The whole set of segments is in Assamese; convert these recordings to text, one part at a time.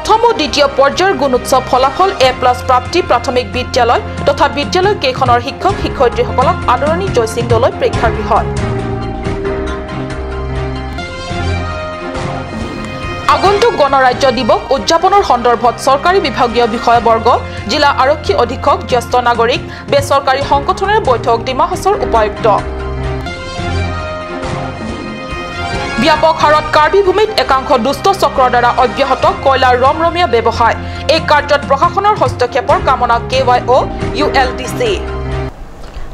প্ৰথম ও দ্বিতীয় পৰ্যায়ৰ গুণোৎসৱ ফলাফল এ প্লাছ প্ৰাপ্তি প্ৰাথমিক বিদ্যালয় তথা বিদ্যালয় কেইখনৰ শিক্ষক শিক্ষয়িত্ৰীসকলক আদৰণি জয়সিং দলৈ প্ৰেক্ষাগৃহত। আগন্তুক গণৰাজ্য দিৱস উদযাপনৰ সন্দৰ্ভত চৰকাৰী বিভাগীয় বিষয়াবৰ্গ, জিলা আৰক্ষী অধীক্ষক, জ্যেষ্ঠ নাগৰিক, বেচৰকাৰী সংগঠনৰ বৈঠক ডিমা হাছাওৰ উপায়ুক্ত। ব্যাপক হাৰত কাৰ্বি ভূমিত একাংশ দুষ্ট চক্ৰৰ দ্বাৰা অব্যাহত কয়লাৰ ৰমৰমীয়া ব্যৱসায়। এই কাৰ্যত প্ৰশাসনৰ হস্তক্ষেপৰ কামনা KYO ULDC।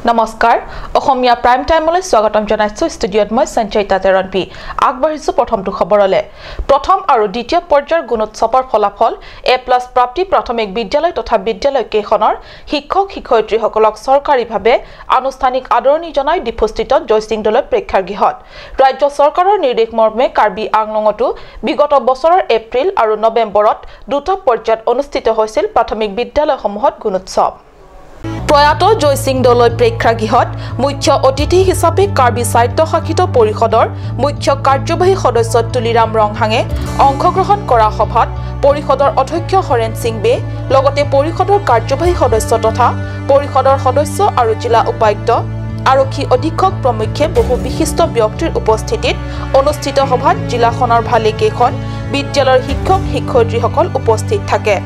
নমস্কাৰ, অসমীয়া প্ৰাইম টাইমলৈ স্বাগতম জনাইছো। ষ্টুডিঅ'ত মই সঞ্চয়িতা তেৰণপি। আগবাঢ়িছো প্ৰথমটো খবৰলৈ। প্ৰথম আৰু দ্বিতীয় পৰ্যায়ৰ গুণোৎসৱৰ ফলাফল এ প্লাছ প্ৰাপ্তি প্ৰাথমিক বিদ্যালয় তথা বিদ্যালয় কেইখনৰ শিক্ষক শিক্ষয়িত্ৰীসকলক চৰকাৰীভাৱে আনুষ্ঠানিক আদৰণি জনাই ডিফুস্থিত জয়সিং দলৈ প্ৰেক্ষাগৃহত। ৰাজ্য চৰকাৰৰ নিৰ্দেশ মৰ্মে কাৰ্বি আংলঙতো বিগত বছৰৰ এপ্ৰিল আৰু নৱেম্বৰত দুটা পৰ্যায়ত অনুষ্ঠিত হৈছিল প্ৰাথমিক বিদ্যালয়সমূহত গুণোৎসৱ। প্ৰয়াত জয়সিং দলৈ প্ৰেক্ষাগৃহত মুখ্য অতিথি হিচাপে কাৰ্বি স্বায়ত্তশাসিত পৰিষদৰ মুখ্য কাৰ্যবাহী সদস্য তুলিৰাম ৰংহাঙে অংশগ্ৰহণ কৰা সভাত পৰিষদৰ অধ্যক্ষ হৰেণ সিং বে, লগতে পৰিষদৰ কাৰ্যবাহী সদস্য তথা পৰিষদৰ সদস্য আৰু জিলা উপায়ুক্ত, আৰক্ষী অধীক্ষক প্ৰমুখ্যে বহু বিশিষ্ট ব্যক্তিৰ উপস্থিতিত অনুষ্ঠিত সভাত জিলাখনৰ ভালেকেইখন বিদ্যালয়ৰ শিক্ষক শিক্ষয়িত্ৰীসকল উপস্থিত থাকে।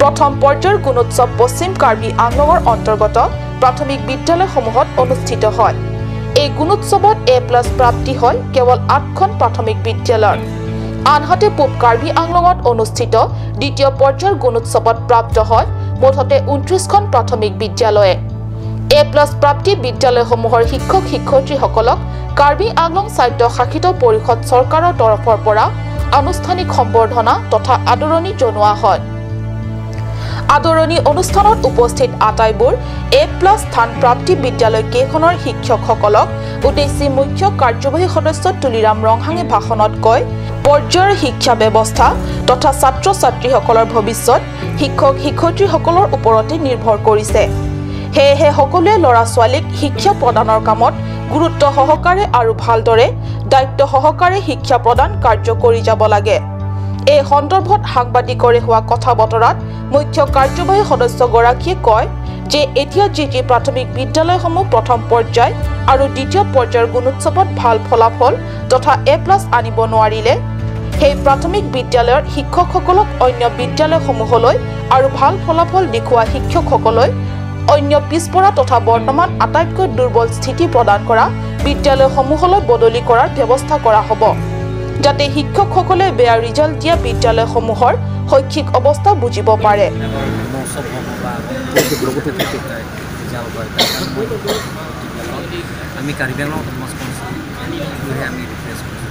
প্ৰথম পৰ্যায়ৰ গুণোৎসৱ পশ্চিম কাৰ্বি আংলঙৰ অন্তৰ্গত প্ৰাথমিক বিদ্যালয়সমূহত অনুষ্ঠিত হয়। এই গুণোৎসৱত এ প্লাছ প্ৰাপ্তি হয় কেৱল ৮খন প্ৰাথমিক বিদ্যালয়ৰ। আনহাতে পূব কাৰ্বি আংলঙত অনুষ্ঠিত দ্বিতীয় পৰ্যায়ৰ গুণোৎসৱত প্ৰাপ্ত হয় মুঠতে ২৯খন প্ৰাথমিক বিদ্যালয়ে। এ প্লাছ প্ৰাপ্তি বিদ্যালয়সমূহৰ শিক্ষক শিক্ষয়িত্ৰীসকলক কাৰ্বি আংলং স্বায়ত্তশাসিত পৰিষদ চৰকাৰৰ তৰফৰ পৰা আনুষ্ঠানিক সম্বৰ্ধনা তথা আদৰণি জনোৱা হয়। আদৰণি অনুষ্ঠানত উপস্থিত আটাইবোৰ এ প্লাছ স্থান প্ৰাপ্তি বিদ্যালয় কেইখনৰ শিক্ষকসকলক উদ্দেশ্যি মুখ্য কাৰ্যবাহী সদস্য তুলিৰাম ৰংহাঙে ভাষণত কয়, পৰ্যায়ৰ শিক্ষা ব্যৱস্থা তথা ছাত্ৰ ছাত্ৰীসকলৰ ভৱিষ্যত শিক্ষক শিক্ষয়িত্ৰীসকলৰ ওপৰতে নিৰ্ভৰ কৰিছে। সেয়েহে সকলোৱে ল'ৰা ছোৱালীক শিক্ষা প্ৰদানৰ কামত গুৰুত্ব সহকাৰে আৰু ভালদৰে দায়িত্ব সহকাৰে শিক্ষা প্ৰদান কাৰ্য কৰি যাব লাগে। এই সন্দৰ্ভত সাংবাদিকৰে হোৱা কথা বতৰাত মুখ্য কাৰ্যবাহী সদস্যগৰাকীয়ে কয় যে এতিয়া যি যি প্ৰাথমিক বিদ্যালয়সমূহ প্ৰথম পৰ্যায় আৰু দ্বিতীয় পৰ্যায়ৰ গুণোৎসৱত ভাল ফলাফল তথা এ প্লাছ আনিব নোৱাৰিলে, সেই প্ৰাথমিক বিদ্যালয়ৰ শিক্ষকসকলক অন্য বিদ্যালয়সমূহলৈ আৰু ভাল ফলাফল দেখুওৱা শিক্ষকসকলৈ অন্য পিছপৰা তথা বৰ্তমান আটাইতকৈ দুৰ্বল স্থিতি প্ৰদান কৰা বিদ্যালয়সমূহলৈ বদলি কৰাৰ ব্যৱস্থা কৰা হ'ব, যাতে শিক্ষকসকলে বেয়া ৰিজাল্ট দিয়া বিদ্যালয়সমূহৰ শৈক্ষিক অৱস্থা বুজিব পাৰে। আমি কাৰ্বি আংলং অট'নমাছ কাউন্সিলটোহে আমি ৰিপ্লেচ কৰিছোঁ।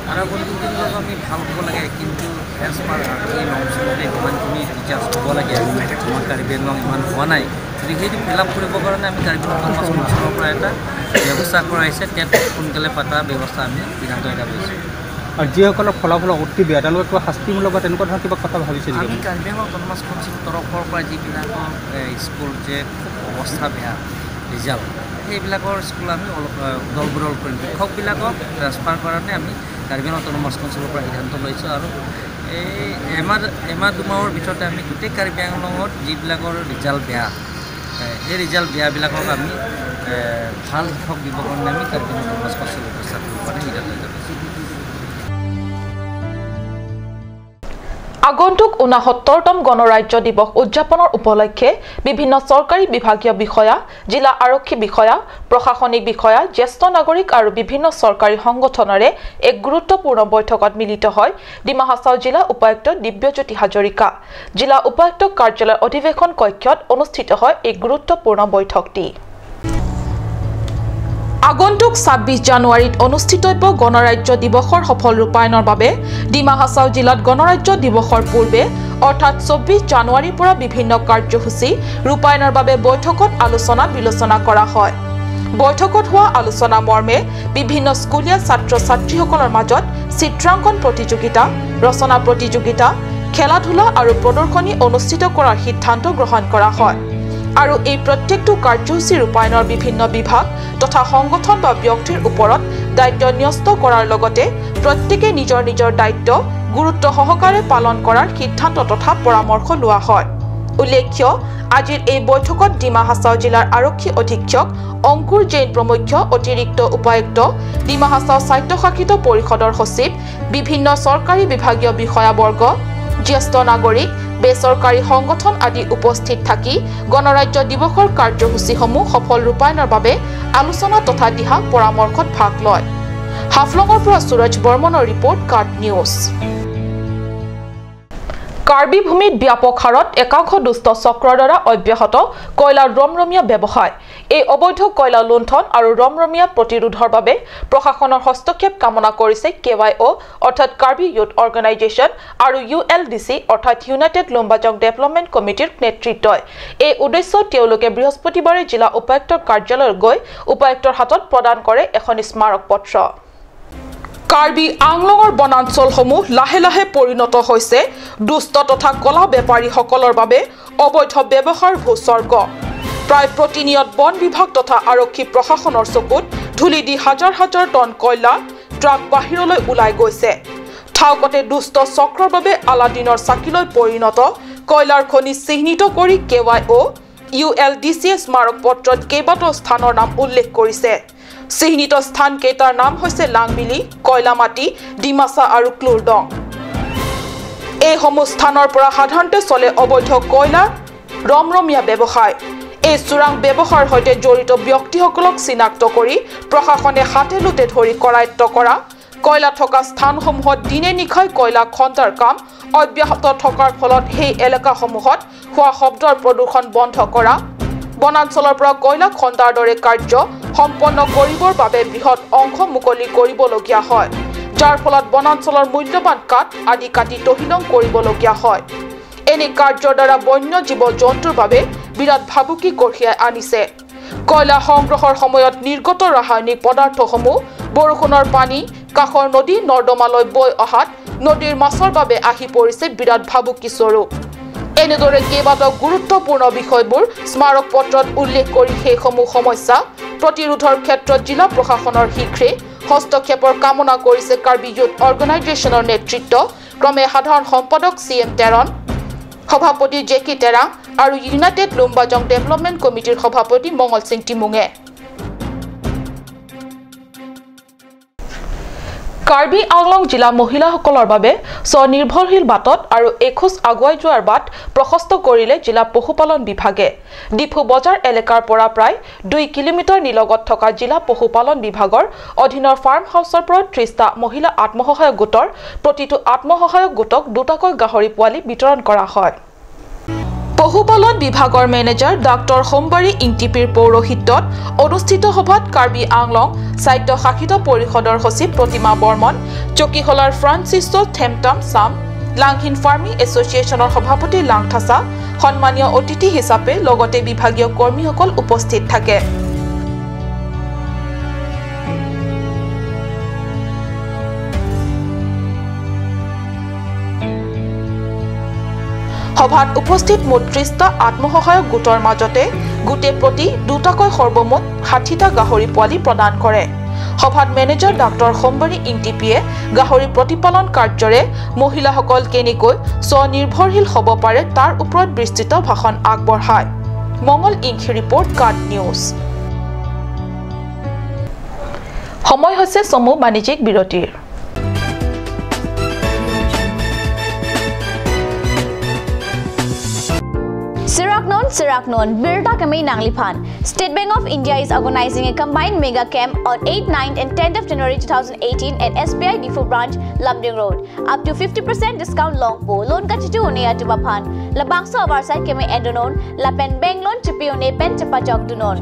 আৰু আগন্তুক দিনবিলাকো আমি ভাল হ'ব লাগে, কিন্তু এজ পাৰ এই নৰ্মছমতে যিমানখিনি টিচাৰ্ছ হ'ব লাগে আমাৰ কাৰ্বি আংলং ইমান হোৱা নাই। গতিকে সেইটো ফিল আপ কৰিবৰ কাৰণে আমি কাৰ্বি আংলং অট'নমাছ কাউন্সিলৰ পৰা এটা ব্যৱস্থা কৰাইছে, টেট সোনকালে পতাৰ ব্যৱস্থা আমি সিদ্ধান্ত এটা লৈছোঁ। আৰু যিসকলৰ ফলাফল অতি বেয়া তেওঁলোকে কিবা শাস্তিমূলক বা তেনেকুৱা ধৰণৰ কিবা কথা ভাবিছে নেকি? আমি কাৰ্বি আংলং অট'নমাছ কাউন্সিলৰ তৰফৰ পৰা যিবিলাকৰ স্কুল যে খুব অৱস্থা বেয়া ৰিজাল্ট, সেইবিলাকৰ স্কুল আমি অলপ দল বদল কৰিম। শিক্ষকবিলাকক ট্ৰেন্সফাৰ কাৰণে আমি কাৰ্বি আংলং অট'নমাছ কাউন্সিলৰ পৰা সিদ্ধান্ত লৈছোঁ। আৰু এই এমাহ দুমাহৰ ভিতৰতে আমি গোটেই কাৰ্বি আংলঙত যিবিলাকৰ ৰিজাল্ট বেয়া, সেই ৰিজাল্ট বেয়াবিলাকক আমি ভাল শিক্ষক দিবৰ কাৰণে আমি কাৰ্বি আংলং অট'নমাছ কাউন্সিলৰ ব্যৱস্থা কৰিবৰ কাৰণে সিদ্ধান্ত লৈছোঁ। আগন্তুক ৬৯তম গণৰাজ্য দিৱস উদযাপনৰ উপলক্ষে বিভিন্ন চৰকাৰী বিভাগীয় বিষয়া, জিলা আৰক্ষী বিষয়া, প্ৰশাসনিক বিষয়া, জ্যেষ্ঠ নাগৰিক আৰু বিভিন্ন চৰকাৰী সংগঠনৰে এক গুৰুত্বপূৰ্ণ বৈঠকত মিলিত হয় ডিমা হাছাও জিলা উপায়ুক্ত দিব্যজ্যোতি হাজৰিকা। জিলা উপায়ুক্ত কাৰ্যালয়ৰ অধিৱেশন কক্ষত অনুষ্ঠিত হয় এই গুৰুত্বপূৰ্ণ বৈঠকটি। আগন্তুক ২৬ জানুৱাৰীত অনুষ্ঠিতব্য গণৰাজ্য দিৱসৰ সফল ৰূপায়ণৰ বাবে ডিমা হাছাও জিলাত গণৰাজ্য দিৱসৰ পূৰ্বে অৰ্থাৎ ২৪ জানুৱাৰীৰ পৰা বিভিন্ন কাৰ্যসূচী ৰূপায়ণৰ বাবে বৈঠকত আলোচনা বিলোচনা কৰা হয়। বৈঠকত হোৱা আলোচনা মৰ্মে বিভিন্ন স্কুলীয়া ছাত্ৰ ছাত্ৰীসকলৰ মাজত চিত্ৰাংকন প্ৰতিযোগিতা, ৰচনা প্ৰতিযোগিতা, খেলা ধূলা আৰু প্ৰদৰ্শনী অনুষ্ঠিত কৰাৰ সিদ্ধান্ত গ্ৰহণ কৰা হয়। আৰু এই প্ৰত্যেকটো কাৰ্যসূচী ৰূপায়ণৰ বিভিন্ন বিভাগ তথা সংগঠন বা ব্যক্তিৰ ওপৰত দায়িত্ব ন্যস্ত কৰাৰ লগতে প্ৰত্যেকে নিজৰ নিজৰ দায়িত্ব গুৰুত্ব সহকাৰে পালন কৰাৰ সিদ্ধান্ত তথা পৰামৰ্শ লোৱা হয়। উল্লেখ্য, আজিৰ এই বৈঠকত ডিমা হাছাও জিলাৰ আৰক্ষী অধীক্ষক অংকুৰ জৈন প্ৰমুখ্য অতিৰিক্ত উপায়ুক্ত, ডিমা হাছাও স্বায়ত্তশাসিত পৰিষদৰ সচিব, বিভিন্ন চৰকাৰী বিভাগীয় বিষয়াবৰ্গ, জ্যেষ্ঠ নাগৰিক, বেচৰকাৰী সংগঠন আদি উপস্থিত থাকি গণৰাজ্য দিৱসৰ কাৰ্যসূচীসমূহ সফল ৰূপায়ণৰ বাবে আলোচনা তথা দিহা পৰামৰ্শত ভাগ লয়। হাফলঙৰ পৰা সুৰজ বৰ্মনৰ ৰিপৰ্ট, কাৰ্ড নিউজ। কাৰ্বি ভূমিত ব্যাপক হাৰত একাংশ দুষ্ট চক্ৰৰ দ্বাৰা অব্যাহত কয়লাৰ ৰমৰমীয়া ব্যৱসায়। এই অবৈধ কয়লা লুণ্ঠন আৰু ৰমৰমীয়া প্ৰতিৰোধৰ বাবে প্ৰশাসনৰ হস্তক্ষেপ কামনা কৰিছে KYO অৰ্থাৎ কাৰ্বি ইউথ অৰ্গেনাইজেশ্যন আৰু ULDC অৰ্থাৎ ইউনাইটেড লুম্বাজং ডেভেলপমেণ্ট কমিটিৰ নেতৃত্বই। এই উদ্দেশ্যত তেওঁলোকে বৃহস্পতিবাৰে জিলা উপায়ুক্তৰ কাৰ্যালয়ত গৈ উপায়ুক্তৰ হাতত প্ৰদান কৰে এখন স্মাৰক পত্ৰ। কাৰ্বি আংলঙৰ বনাঞ্চলসমূহ লাহে লাহে পৰিণত হৈছে দুষ্ট তথা কলা বেপাৰীসকলৰ বাবে অবৈধ ব্যৱহাৰ ভূস্বৰ্গ। প্ৰায় প্ৰতিনিয়ত বন বিভাগ তথা আৰক্ষী প্ৰশাসনৰ চকুত ধূলি দি হাজাৰ হাজাৰ টন কয়লা ট্ৰাক বাহিৰলৈ ওলাই গৈছে। থাওকতে দুষ্ট চক্ৰৰ বাবে আলাদিনৰ চাকিলৈ পৰিণত কয়লাৰ খনি চিহ্নিত কৰি KYO ULDC স্মাৰক পত্ৰত কেইবাটাও স্থানৰ নাম উল্লেখ কৰিছে। চিহ্নিত স্থান কেইটাৰ নাম হৈছে লাংমিলি, কয়লামাটি, ডিমাচা আৰু ক্লুৰডং। এইসমূহ স্থানৰ পৰা সাধাৰণতে চলে অবৈধ কয়লাৰ ৰমৰমীয়া ব্যৱসায়। এই চোৰাং ব্যৱসায়ৰ সৈতে জড়িত ব্যক্তিসকলক চিনাক্ত কৰি প্ৰশাসনে হাতে লোতে ধৰি কৰায়ত্ব কৰা, কয়লা থকা স্থানসমূহত দিনে নিশাই কয়লা খন্দাৰ কাম অব্যাহত থকাৰ ফলত সেই এলেকাসমূহত হোৱা শব্দৰ প্ৰদূষণ বন্ধ কৰা, বনাঞ্চলৰ পৰা কয়লা খন্দাৰ দৰে কাৰ্য সম্পন্ন কৰিবৰ বাবে বৃহৎ অংশ মুকলি কৰিবলগীয়া হয়, যাৰ ফলত বনাঞ্চলৰ মূল্যৱান কাঠ আদি কাটি তহিলং কৰিবলগীয়া হয়। এনে কাৰ্যৰ দ্বাৰা বন্য জীৱ জন্তুৰ বাবে বিৰাট ভাবুকি কঢ়িয়াই আনিছে। কয়লা সংগ্ৰহৰ সময়ত নিৰ্গত ৰাসায়নিক পদাৰ্থসমূহ বৰষুণৰ পানী কাষৰ নদী নৰ্দমালৈ বৈ অহাত নদীৰ মাছৰ বাবে আহি পৰিছে বিৰাট ভাবুকি স্বৰূপ। এনেদৰে কেইবাটাও গুৰুত্বপূৰ্ণ বিষয়বোৰ স্মাৰক পত্ৰত উল্লেখ কৰি সেইসমূহ সমস্যা প্ৰতিৰোধৰ ক্ষেত্ৰত জিলা প্ৰশাসনৰ শীঘ্ৰে হস্তক্ষেপৰ কামনা কৰিছে কাৰ্বি ইউথ অৰ্গেনাইজেশ্যনৰ নেতৃত্ব ক্ৰমে সাধাৰণ সম্পাদক CM Teron, সভাপতি জেকি তেৰাং আৰু ইউনাইটেড লুম্বাজং ডেভেলপমেণ্ট কমিটিৰ সভাপতি মঙল সিং টিমুঙে। কাৰ্বি আংলং জিলা মহিলাসকলৰ বাবে স্বনিৰ্ভৰশীল বাটত আৰু এখোজ আগুৱাই যোৱাৰ বাট প্ৰশস্ত কৰিলে জিলা পশুপালন বিভাগে। ডিফু বজাৰ এলেকাৰ পৰা প্ৰায় 2 কিলোমিটাৰ নিলগত থকা জিলা পশুপালন বিভাগৰ অধীনৰ ফাৰ্ম হাউচৰ পৰা 30টা মহিলা আত্মসহায়ক গোটৰ প্ৰতিটো আত্মসহায়ক গোটক দুটাকৈ গাহৰি পোৱালি বিতৰণ কৰা হয়। পশুপালন বিভাগৰ মেনেজাৰ ডাক্তৰ সোমবাৰী ইংটিপিৰ পৌৰোহিত্যত অনুষ্ঠিত সভাত কাৰ্বি আংলং স্বায়ত্তশাসিত পৰিষদৰ সচিব প্ৰতিমা বৰ্মন, চকীহলাৰ ফ্ৰান্সিছো থেমটাম চাম, লাংহিন ফাৰ্মিং এছ'চিয়েশ্যনৰ সভাপতি লাংথাচা সন্মানীয় অতিথি হিচাপে লগতে বিভাগীয় কৰ্মীসকল উপস্থিত থাকে। সভাত উপস্থিত মুঠ 30টা আত্মসহায়ক গোটৰ মাজতে গোটে প্ৰতি দুটাকৈ সৰ্বমুঠ 60টা গাহৰি পোৱালি প্ৰদান কৰে। সভাত মেনেজাৰ ডাক্তৰ সোমবাৰী ইংটিপিয়ে গাহৰি প্ৰতিপালন কাৰ্যৰে মহিলাসকল কেনেকৈ স্বনিৰ্ভৰশীল হ'ব পাৰে তাৰ ওপৰত বিস্তৃত ভাষণ আগবঢ়ায়। মঙল ইংখি ৰিপৰ্ট, কাৰ্ড নিউজ। সময় হৈছে চমু বাণিজ্যিক বিৰতিৰ। Siraknon, Birta Kame Nangliphan. State Bank of India is organizing a combined mega camp on 8, 9 and 10th of January 2018 at SBI Diphu Branch, Lumding Road. Up to 50% discount long po. Loan ka chitu une atuba phan. Labangso avarsai kame endonon. Lapen bank loan chipi une pen chapa jok dunon.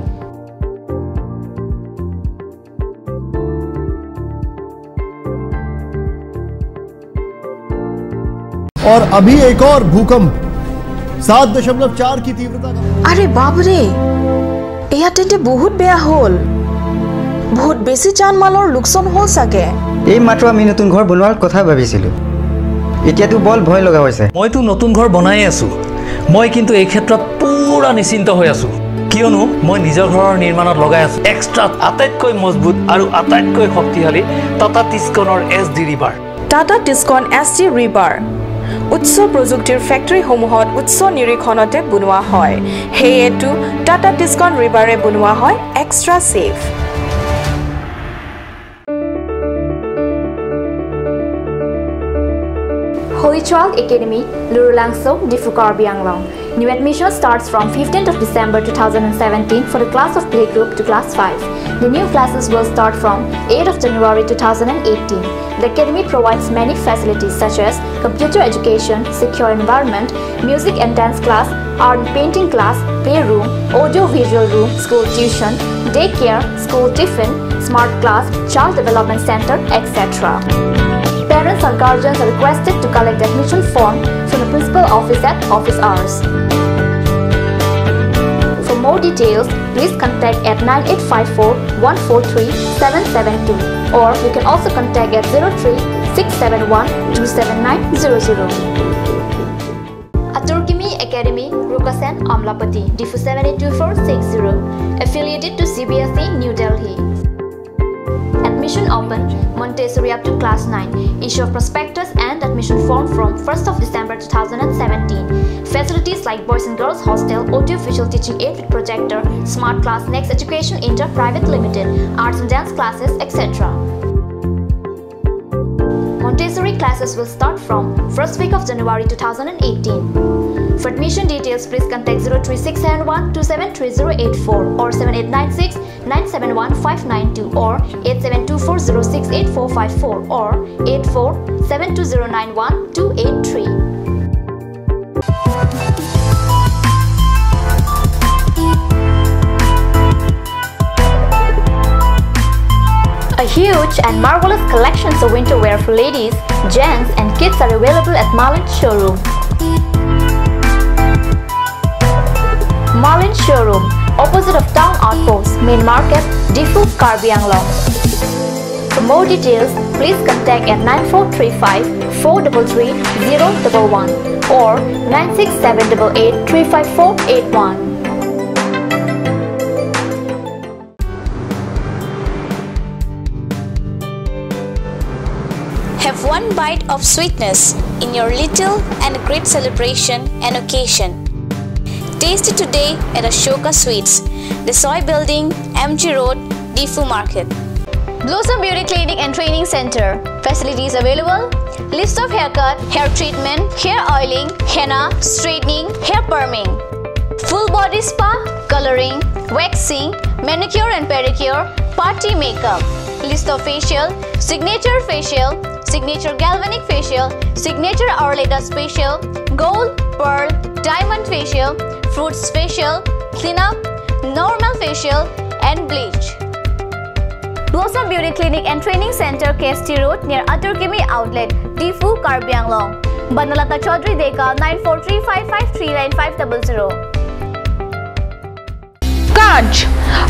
और अभी एक और भूकंप 7.4 की तीव्रता का। আৰে বাপৰে, এয়া তেন্তে বহুত বেয়া হ'ল। বহুত বেছি জান মালৰ লোকচান হ'ল চাগে। এই মাত্ৰ আমি নতুন ঘৰ বনোৱাৰ কথা ভাবিছিলোঁ, এতিয়াতো বৰ ভয় লগা হৈছে। মইতো নতুন ঘৰ বনাই আছোঁ। মই কিন্তু এই ক্ষেত্ৰত পুৰা নিশ্চিন্ত হৈ আছোঁ, কিয়নো মই নিজৰ ঘৰৰ নিৰ্মাণত লগাই আছোঁ এক্সট্ৰা আটাইতকৈ মজবুত আৰু আটাইতকৈ শক্তিশালী টাটা টিস্কনৰ SD rebar. Tata Tiscon S D rebar উচ্চ প্ৰযুক্তিৰ ফেক্টৰীসমূহত উচ্চ নিৰীক্ষণতে বনোৱা হয়। সেয়েতো টাটা টিস্কন ৰিবাৰে বনোৱা হয় extra safe. Holy Child Academy, Lurulangso, Diphu Karbi Anglong. New admission starts from 15th of December 2017 for the class of playgroup to class 5. The new classes will start from 8th of January 2018. The academy provides many facilities such as computer education, secure environment, music and dance class, art and painting class, playroom, audio-visual room, school tuition, daycare, school tiffin, smart class, child development center, etc. Parents or guardians are requested to collect the admission form from the principal office at office hours. For more details, please contact at 9854 143 772 or you can also contact at 03 671 27900. Aturkimi Academy, Rukasen, Amlapati, Diphu 782460, affiliated to CBSE, New Delhi. Admission open, Montessori up to class 9. Issue of prospectus and admission form from 1st of December 2017. Facilities like boys and girls hostel, audio-visual teaching aid with projector, smart class, Next Education Inter Private Limited, arts and dance classes, etc. Montessori classes will start from 1st week of January 2018. For admission details, please contact 03671 273084 or 7896 971 592 or 8724068454 or 8472091283. A huge and marvelous collections of winter wear for ladies, gents and kids are available at Marlin Showroom. Marlin Showroom, opposite of Town Outpost, Main Market, Diphu, Karbi Anglong. For more details, please contact at 9435 433 011 or 96788 35481. Have one bite of sweetness in your little and great celebration and occasion. Taste it today at Ashoka Sweets, the Soy Building, MG Road, Diphu Market. Blossom Beauty Clinic and Training Center. Facilities available: list of haircut, hair treatment, hair oiling, henna, straightening, hair perming, full body spa, coloring, waxing, manicure and pedicure, party makeup. List of facial, signature facial, signature galvanic facial, signature Arleta facial, gold, pearl, diamond facial, fruits facial, cleanup, normal facial and bleach. Blossom Beauty Clinic and Training Center, KST Road, near Aturkimi Outlet, Diphu, Karbi Anglong. Banalata Chaudhary Deka, 9435539500. Kanch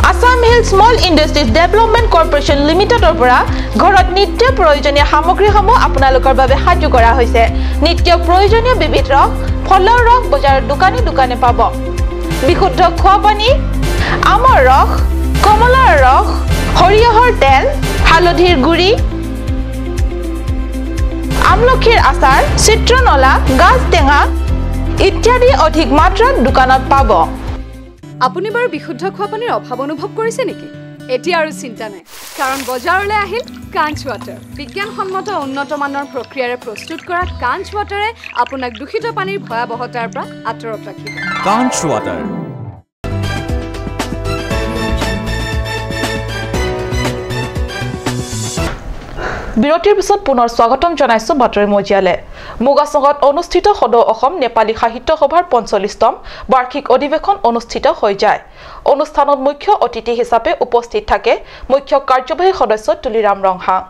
Assam Hill Small Industries Development Corporation লিমিটেডৰ পৰা ঘৰত নিত্য প্ৰয়োজনীয় সামগ্ৰীসমূহ আপোনালোকৰ বাবে সাজু কৰা হৈছে। নিত্য প্ৰয়োজনীয় বিবিধ ৰস, ফলৰ ৰস বজাৰৰ দোকানে দোকানে পাব। বিশুদ্ধ খোৱা পানী, আমৰ ৰস, কমলাৰ ৰস, সৰিয়হৰ তেল, হালধিৰ গুড়ি, আমলখিৰ আচাৰ, চিত্ৰনলা, গাজ টেঙা ইত্যাদি অধিক মাত্ৰাত দোকানত পাব। আপুনি বাৰু বিশুদ্ধ খোৱা পানীৰ অভাৱ অনুভৱ কৰিছে নেকি? এতিয়া আৰু চিন্তা নাই, কাৰণ বজাৰলৈ আহিল কাঞ্চ ৱাটাৰ। বিজ্ঞানসন্মত উন্নত মানৰ প্ৰক্ৰিয়াৰে প্ৰস্তুত কৰা কাঞ্চ ৱাটাৰে আপোনাক দূষিত পানীৰ ভয়াৱহতাৰ পৰা আঁতৰত ৰাখিব। কাঞ্চ ৱাটাৰ। বিৰতিৰ পিছত পুনৰ স্বাগতম জনাইছো বাতৰি মজিয়ালে। মুগাচঙত অনুষ্ঠিত সদৌ অসম নেপালী সাহিত্য সভাৰ 45তম বাৰ্ষিক অধিৱেশন অনুষ্ঠিত হৈ যায়। অনুষ্ঠানত মুখ্য অতিথি হিচাপে উপস্থিত থাকে মুখ্য কাৰ্যবাহী সদস্য তুলিৰাম ৰংহাং।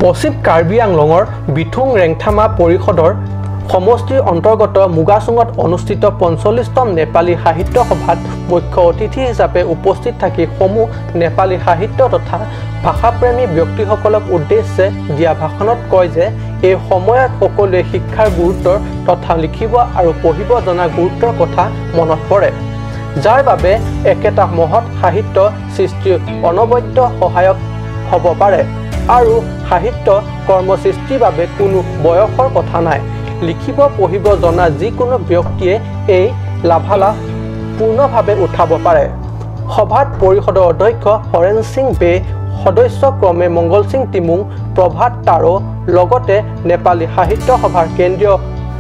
পশ্চিম কাৰ্বি আংলঙৰ বিথুং ৰেংথামা পৰিষদৰ সমষ্টিৰ অন্তৰ্গত মুগাচুঙত অনুষ্ঠিত 45তম নেপালী সাহিত্য সভাত মুখ্য অতিথি হিচাপে উপস্থিত থাকি সমূহ নেপালী সাহিত্য তথা ভাষাপ্ৰেমী ব্যক্তিসকলক উদ্দেশ্যে দিয়া ভাষণত কয় যে এই সময়ত সকলোৱে শিক্ষাৰ গুৰুত্ব তথা লিখিব আৰু পঢ়িব জনা গুৰুত্বৰ কথা মনত পৰে, যাৰ বাবে একেটা মহৎ সাহিত্য সৃষ্টিৰ অনবদ্য সহায়ক হ'ব পাৰে। আৰু সাহিত্য কৰ্মসৃষ্টিৰ বাবে কোনো বয়সৰ কথা নাই। লিখিব পঢ়িব জনা যিকোনো ব্যক্তিয়ে এই লাভালাভ পূৰ্ণভাৱে উঠাব পাৰে। সভাত পৰিষদৰ অধ্যক্ষ হৰেণ সিং বে, সদস্য ক্ৰমে মংগল সিং তিমুং, প্ৰভাত তাৰো, লগতে নেপালী সাহিত্য সভাৰ কেন্দ্ৰীয়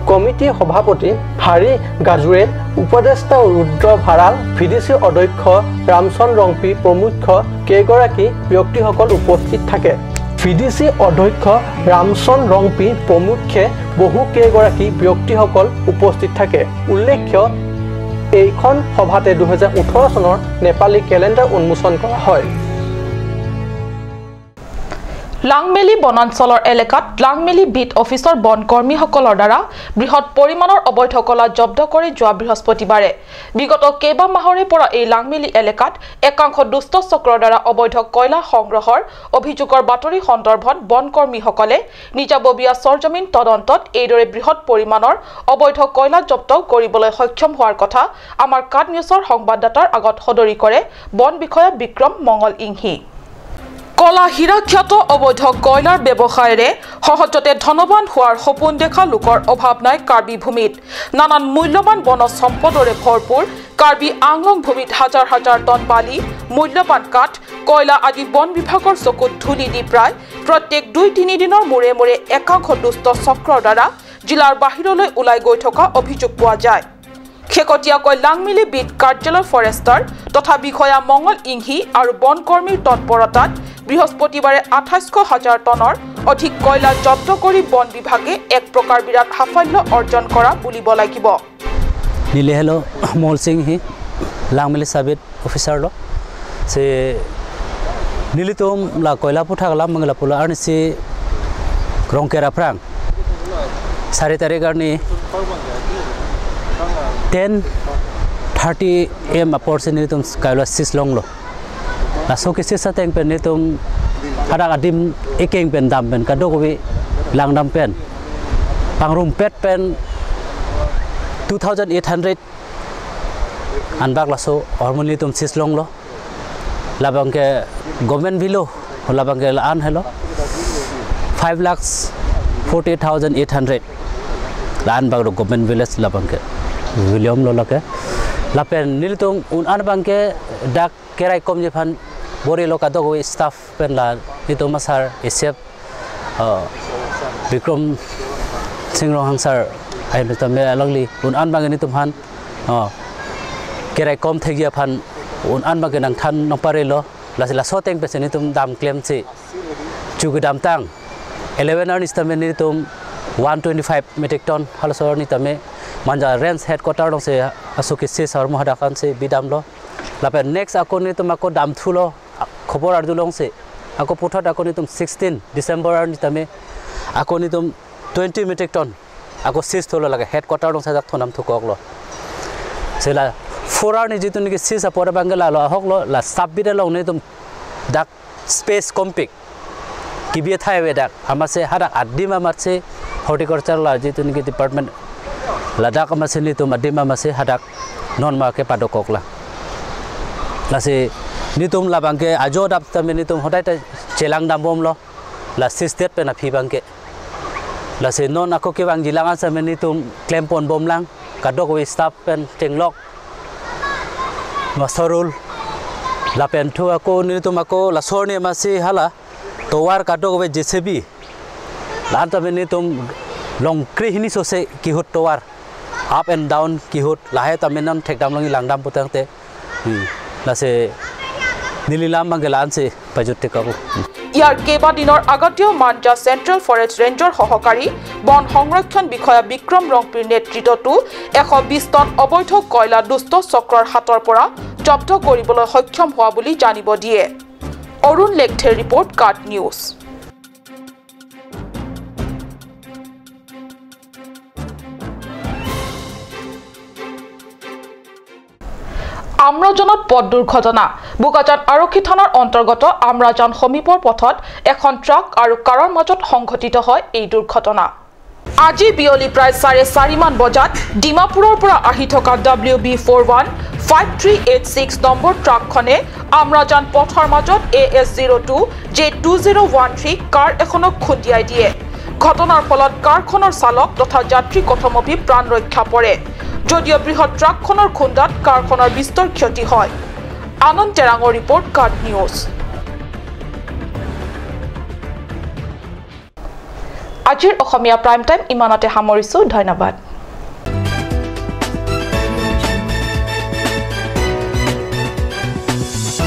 কমিটিৰ সভাপতি হাৰি গাজুৰেল, উপদেষ্টা ৰুদ্ৰ ভাৰাল, ভিডিচি অধ্যক্ষ ৰামচন্দ্ৰ ৰংপি প্ৰমুখ কেইগৰাকী ব্যক্তিসকল উপস্থিত থাকে। ভিডিচি অধ্যক্ষ ৰামচন্দ্ৰ ৰংপি প্ৰমুখ্যে বহু কেইগৰাকী ব্যক্তিসকল উপস্থিত থাকে। উল্লেখ্য, এইখন সভাতে 2018 চনৰ নেপালী কেলেণ্ডাৰ উন্মোচন কৰা হয়। লাংমেলি বনাঞ্চলৰ এলেকাত লাংমেলি বিট অফিচৰ বনকৰ্মীসকলৰ দ্বাৰা বৃহৎ পৰিমাণৰ অবৈধ কলা জব্দ কৰি যোৱা বৃহস্পতিবাৰে বিগত কেইবা মাহৰে পৰা এই লাংমেলি এলেকাত একাংশ দুষ্ট চক্ৰৰ দ্বাৰা অবৈধ কয়লা সংগ্ৰহৰ অভিযোগৰ বাতৰি সন্দৰ্ভত বনকৰ্মীসকলে নিজাববীয়া সৰজমিন তদন্তত এইদৰে বৃহৎ পৰিমাণৰ অবৈধ কয়লা জব্দ কৰিবলৈ সক্ষম হোৱাৰ কথা আমাৰ কাট নিউজৰ সংবাদদাতাৰ আগত সদৰি কৰে বন বিষয়া বিক্ৰম মংগল ইংহি। কলা হীৰাখ্যাত অবৈধ কয়লাৰ ব্যৱসায়েৰে সহজতে ধনবান হোৱাৰ সপোন দেখা লোকৰ অভাৱ নাই কাৰ্বি ভূমিত। নানান মূল্যৱান বনজ সম্পদৰে ভৰপূৰ কাৰ্বি আংলং ভূমিত হাজাৰ হাজাৰ টন বালি, মূল্যৱান কাঠ, কয়লা আদি বন বিভাগৰ চকুত ধূলি দি প্ৰায় প্ৰত্যেক 2-3 দিনৰ মূৰে মূৰে একাংশ দুষ্ট চক্ৰৰ দ্বাৰা জিলাৰ বাহিৰলৈ ওলাই গৈ থকা অভিযোগ পোৱা যায়। শেহতীয়াকৈ লাংমিলি বিট কাৰ্যালয় ফৰেষ্টাৰ তথা বিষয়া মংগল ইংহি আৰু বনকৰ্মীৰ তৎপৰতাত বৃহস্পতিবাৰে 28,000 টনৰ অধিক কয়লা জব্দ কৰি বন বিভাগে এক প্ৰকাৰ বিৰাট সাফল্য অৰ্জন কৰা বুলিব লাগিব। নিলেহেলো মল সিং হি লাংমিলি সাবিত অফিচাৰ ল সে নিলিতম লা কয়লা পুঠাগলা মংগলা পুলা আৰু সে ৰংকেৰা ফ্ৰাং 4 তাৰিখ আৰু 10:30 am apor se nitum kaila 6 long lo la so ke sisa teng pen nitum hadak adim ekeng pen dam pen kado ko lang dam pen pangrum pet pen 2800 anbak la so hormon nitum 6 long lo labang ke government vilo labang ke an hello 5,48,800 la anbak do government village labang ke William lolake lapen nilitung un an bangke dak kerai kom je phan bori loka dog staff pen la nitum sir esep Bikram Singh Rohang sir ai nitum me alangli un an bangke nitum han kerai kom thegia phan un an bangke nang than nong pare lo la la so teng pe se nitum dam claim che chugu dam tang 11 ar nistame nitum 125 metric ton halosor nitame manja range headquarter dong se asuki se sarmo hadakan se bidam lo lape next ako ni tum ako dam thulo khobor ar dulong se ako puthot ako ni tum 16 December ar ni tame ako ni tum 20 metric ton ako sis tholo lage headquarter dong se jak thonam thukok lo se la 4 ar ni jitu ni sis apor bangla lo hok lo la sabbide long ni tum dak space compik kibi thai we dak amase hada adim amase horticulture la jitu ni department Ladakh amase ni tum adim amase hadak non ma ke padokok la lase ni tum la bangke ajo dap tame ni tum hodai ta chelang dam bom lo la state pe na phi bangke lase non ako ke bang jilang asame ni tum claim pon bom lang kadok we staff pen tenglok masarul la pen thu ako ni tum ako la sorni amase hala towar kadok we JCB la tame ni tum long krihini sose kihut towar up and down kihut lahe tamenam thekdam longi langdam putangte lase nililam mangelan se pajutte kabu ইয়াৰ কেইবাদিনৰ আগতেও মাঞ্জা চেণ্ট্ৰেল ফৰেষ্ট ৰেঞ্জৰ সহকাৰী বন সংৰক্ষণ বিষয়া বিক্ৰম ৰংপিৰ নেতৃত্বতো 120 টন অবৈধ কয়লা দুষ্ট চক্ৰৰ হাতৰ পৰা জব্দ কৰিবলৈ সক্ষম হোৱা বুলি জানিব দিয়ে। অৰুণ লেকথেৰ ৰিপৰ্ট, কাট নিউজ। আমৰাজানত পথ দুৰ্ঘটনা। বোকাজান আৰক্ষী থানাৰ অন্তৰ্গত আমৰাজান সমীপৰ পথত এখন ট্ৰাক আৰু কাৰৰ মাজত সংঘটিত হয় এই দুৰ্ঘটনা। আজি বিয়লি প্ৰায় 4:30 মান বজাত ডিমাপুৰৰ পৰা আহি থকা WB 41 5386 নম্বৰ ট্ৰাকখনে আমৰাজান পথৰ মাজত AS 02 J 2013 কাৰ এখনক খুন্দিয়াই দিয়ে। ঘটনাৰ ফলত কাৰখনৰ চালক তথা যাত্ৰী কথমপি প্ৰাণ ৰক্ষা পৰে, যদিও বৃহৎ ট্ৰাকখনৰ খুন্দাত কাৰখনৰ বিস্তৰ ক্ষতি হয়। আনন্দ তেৰাঙৰ ৰিপৰ্ট, কাৰ্ড নিউজ। আজিৰ অসমীয়া প্ৰাইম টাইম ইমানতে সামৰিছো। ধন্যবাদ।